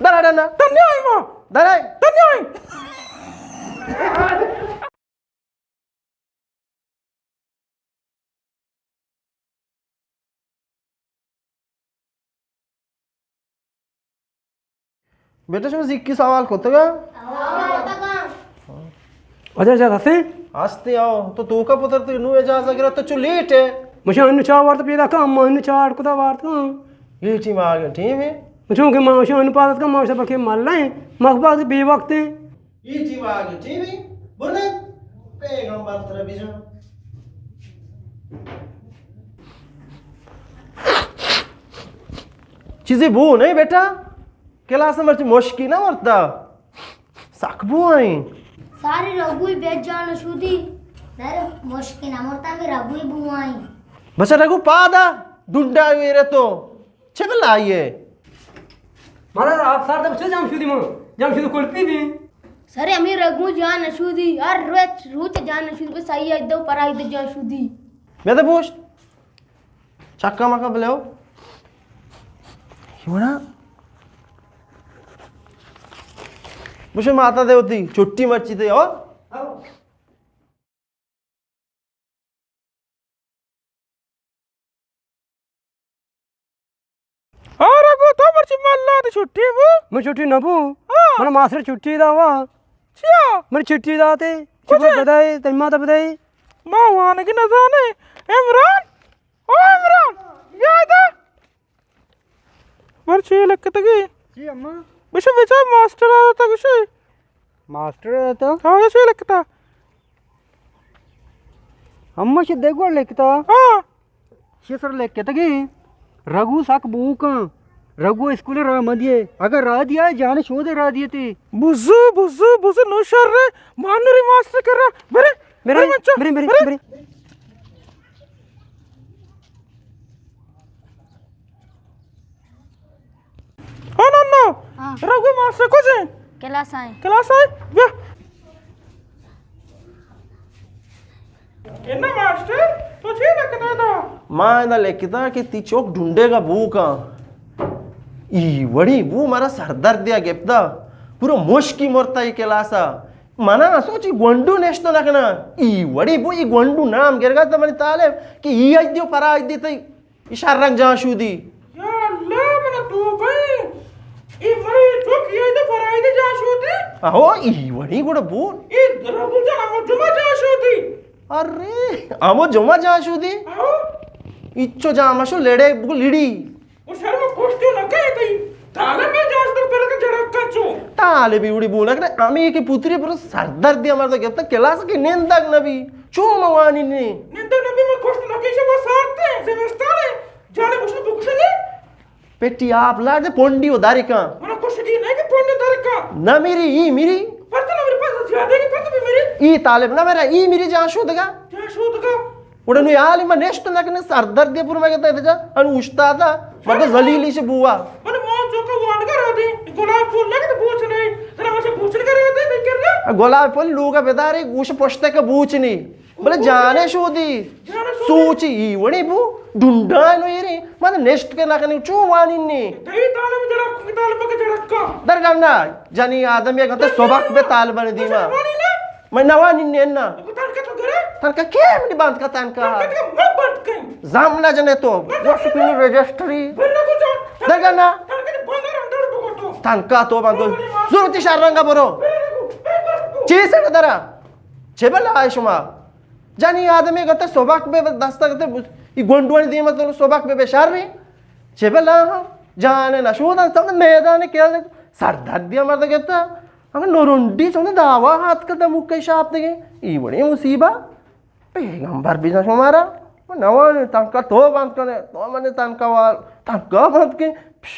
در اڑا نا۔ تنیا ہی ما۔ در اڑا۔ تنیا ہی۔ بیٹا، شما زیکی سوال کتگا؟ اجازت ہستے؟ ہستے آؤ۔ تو توکا پتر تو نو اجازت گرا تو چو لیٹ ہے۔ مشا انو چا وارت پیدا کا، اما انو چا اڑ کتا وارت کا۔ یہ ٹیم آگے ٹیم ہے۔ مچوں کہ ما مشا انو پاس کا، ما مشا بلکہ مل ہیں، مخباز بے وقت ہیں۔ اے ٹیم آگے ٹیم ہے، برنے پیغمبر ترا بجا۔ چیزی بو نہیں بیٹا، کلاس مرچی مشکی نہ مرتا، سک بو آئیں۔ ساری رگوی بیت جان شودی، در مشکی نہ مرتا، می رگوی بو آئیں۔ بچا رگو پادا، ڈنڈا ویرے تو۔ چہ بلائیے؟ مارا آپ سار دے بچے جام شودی مو۔ جام شودی کلپی بی۔ سر ہمیں رگو جان نشودی۔ ہر روچ، روچ جان نشودی۔ بس آئی ادو پر آئی دے جان شودی۔ میں تو پوچھ۔ چکا مکا بلے ہو۔ یہ بڑا۔ مجھے ماتا دے ہوتی۔ چھٹی مرچی تے ہو۔ آ رگو تو مرچی ملا تے چھٹی بو؟ من چھٹی نہ بو۔ ہاں۔ من ماسٹر چھٹی دا وا۔ چیا؟ من چھٹی دا تے۔ کچھ؟ چبو بدائے، تئی ماتا بدائے۔ ما وانگی نہ زانے۔ عمران، او عمران، یاد ہے؟ بر چی لکتگی؟ چی اما؟ بشو بچار ماسٹر آتا گوشی۔ ماسٹر آتا؟ ہاں، چی لکتا؟ اما چی دیگو لکتا؟ ہاں۔ چی سر لکتگی؟ رگو سک بوکاں۔ رگو اسکول را مدیے۔ اگر را دیا جانے شودے را دیے تی۔ بزو، بزو، بزو، نو شر رے۔ مانوری ماسٹر کرا۔ برے، برے، برے منچو، برے، برے، برے۔ برے۔ او ننو، ہاں۔ رگو ماسٹر کجے؟ کلاس آئے۔ کلاس آئے؟ بیا۔ انا ماسٹر، تو چی لکھتا دا؟ ما ادا لکھتا کہ تی چوک ڈھونڈے گا بو کا۔ ای وڑی بو مارا سردردیا گپتا۔ پورا مشکی مرتا ای کلاسا۔ منا سوچی گونڈو نشتو نہ کنا۔ ای وڑی بو ای گونڈو نام گرگا تا منی طالب کہ ای اج دیو پرا اج دی تئی۔ ای شر رنگ جان شودی۔ یا اللہ، منا توبہ۔ ای مرے چوک ای دے پرائے دے جان شودی۔ اہو، ای وڑی گڑا بو۔ ای رگو جان ہمو جمعہ جان شودی۔ ارے، ہمو جمعہ جان شودی؟ اہو۔ ایچو جان مشو لڑے بگو لڑی۔ او شرم کشتو نہ کئے تئی۔ طالب میں جان شودی پلک جڑک کنچو۔ طالبی اڑی بولا کرے، ہمیں کہ پتری پر سردردی ہمارا گپتا کلاس کی نندگ نبی۔ چو موانی نے۔ نندگ نبی میں کشت نہ کئے شما سارتے، زمستان ہے۔ جانے بکشن، بکشن نے۔ پٹی آپ لا دے پونڈی و داری کان۔ منا کشگی نہیں کہ پونڈی داری کان۔ نہ میری، ای میری۔ پرت نہ میری پاس زیادہ کی پرت بھی میری۔ ای طالب نہ میرا، ای میری جان شودگا۔ جان شودگا۔ اڑے نو حال میں نشت نہ کنے سردردی پر میں کہتا تھا، ان استادا، مطلب ذلیلی سے بوا۔ من ماں جو کا وانگا را دے، گلاب پھول لگے تو بوچ نہیں، ترا مجھے بوچ لگا رہا دے، نہیں کرنا۔ گلاب پھول لوگا بدارے، گوش پشتے کا بوچ نہیں۔ بلے جانے شودی۔ جانے شودی۔ سوچ ای وڑی بو، ڈنڈا نو ایرے۔ من نشت کے نہ کنے، چو وانی نے۔ تئی طالب جڑا، کوئی طالب کے جڑا کا۔ در گم نہ، جنی آدم یک گھنٹہ سبق بے طالبان دیما۔ وانی نا۔ من نوانی نے نا۔ تنکا تو گرے؟ تنکا کے منی بند کا تنکا؟ تنکا تو من بند کن۔ زام نہ جنے تو۔ من وش کنی رجسٹری۔ بند کو جا۔ در گم نہ۔ تنکا تو بند اندر بگو تو۔ تنکا تو بند۔ ضرورتی شر رنگا برو۔ چی سے درا؟ چه بلا آئے شما؟ جنی آدمی گتے سبق بے دستا گتے، ای گونڈوانی دیما تو سبق بے بشار رہی۔ چه بلا ہاں؟ جان نشودن سمجھ میدان کیا سردردی مرد گتا۔ ہم نورنڈی سمجھ دعوا ہاتھ کتا مکہ شاپ دگے۔ ای بڑی مصیبہ۔ پیغمبر بیجا شمارا۔ نوان تنکا تو بند کنے، تو من تنکا وال، تنکا بند کن۔ پش۔